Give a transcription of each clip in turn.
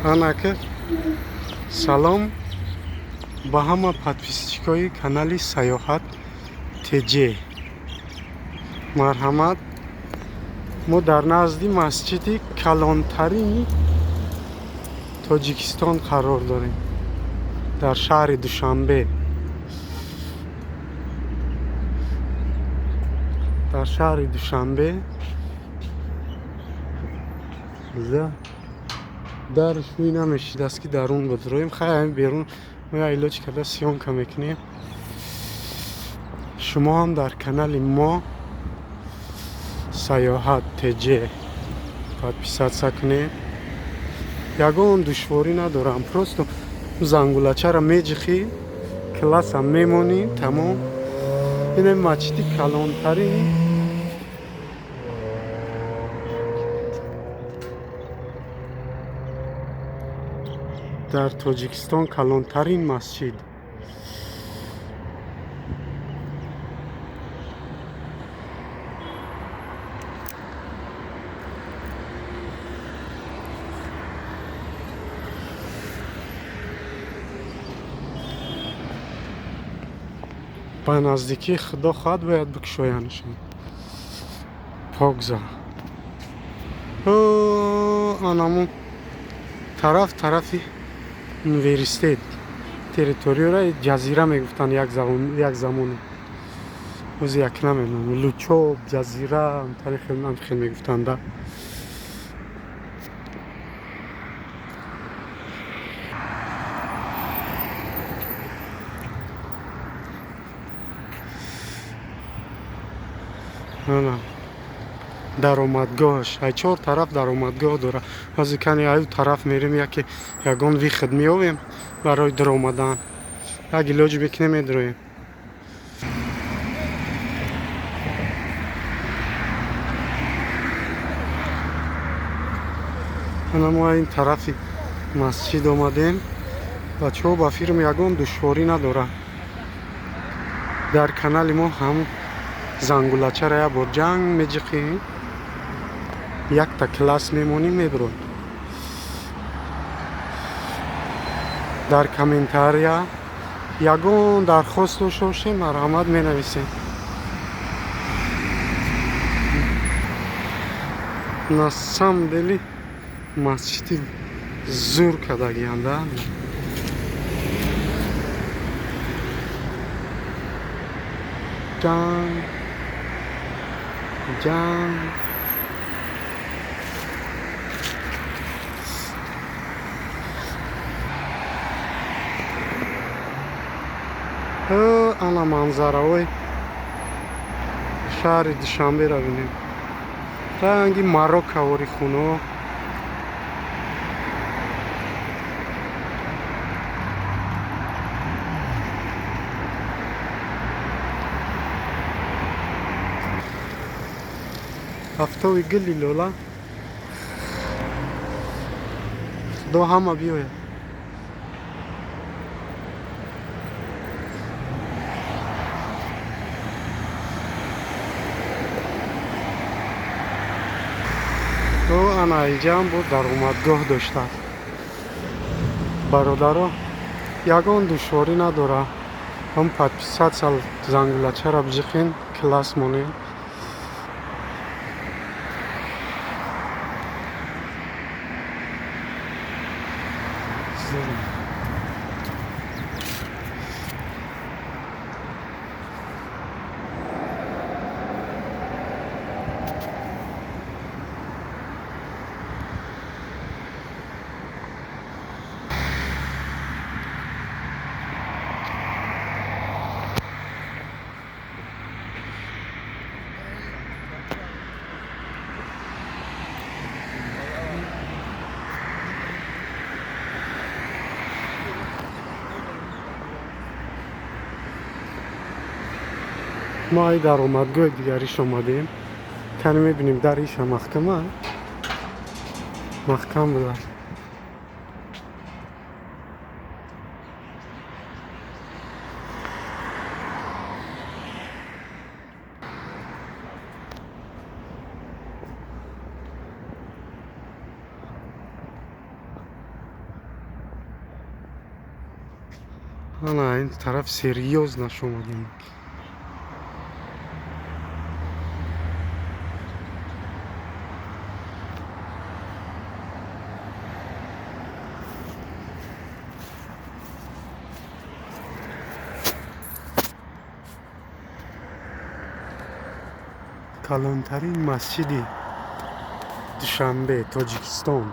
Анака салом ба ҳама подписчикои канали Саёҳат ТЖ. Марҳамат, мо дар назди масҷиди калонтарини Тоҷикистон қарор дорем, дар шаҳри Душанбе. Дар шаҳри Душанбе дарш рӯй намешидааст, ки дарун бидроем. Хай, ҳамин берун мо як илоҷ карда съёмка мекунем. Шумо ҳам дар канали мо Саёҳат ТЖ подписаться кунед. Ягон душворӣ надорам, просто зангулачаро меҷихӣ, класса мемонӣ, тамом. Ин масҷиди калонтарини дар Тоҷикистон, калонтарин масҷид. Ба наздикӣ, худо хоҳад, бояд бикушоянашон. Покза анамун тараф, тарафи университет, территорияра ҷазира мегуфтанд як замоне. Ози як намедонам, Лучоб, ҷазира, тариқи хел мегуфтанда. Ана даромадгоҳаш, ай чор тараф даромадгоҳ дорад. Ҳозир кани аю тараф мерем, яке ягон выход меёбем барои даромадан. Як илоҷ мекунем, медроем. Ана мо ин тарафи масҷид омадем. Бачаҳо, ба фирм ягон душворӣ надорад. Дар канали мо ҳам зангулачаро як бор ҷанг меҷиқӣ, якта класс мемонӣ, мебурод. Дар комментария ягон дархост дошта бошем, марҳамат, менависем. На самом деле масҷиди зур кардагианда. Ҷанг ҷанг. Ана манзараҳои шаҳри Душанберо бинем, ранги Мароккавори хуно. Ҳафтови гили лола, худо ҳама биёяд. Ана инҷаам бо даромадгоҳ доштааст. Бародаро, ягон душворӣ надорад. Ҳам подписаться, зангулачаро биҷиқин, класс монед. Мо ай даромадгоҳи дигариш омадем. Кани мебинем, дар иша маҳкама, маҳкам будааст. Ана ин тараф серьёзно шомадем. Калонтарин масҷиди Душанбе, Тоҷикистон.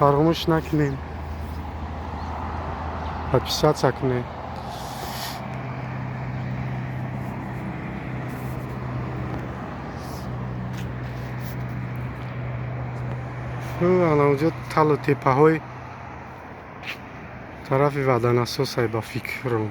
Фаромӯш накунем, подписаться кунем. Анаунҷо талу теппаҳои тарафи Ваданасосай, ба фикрам.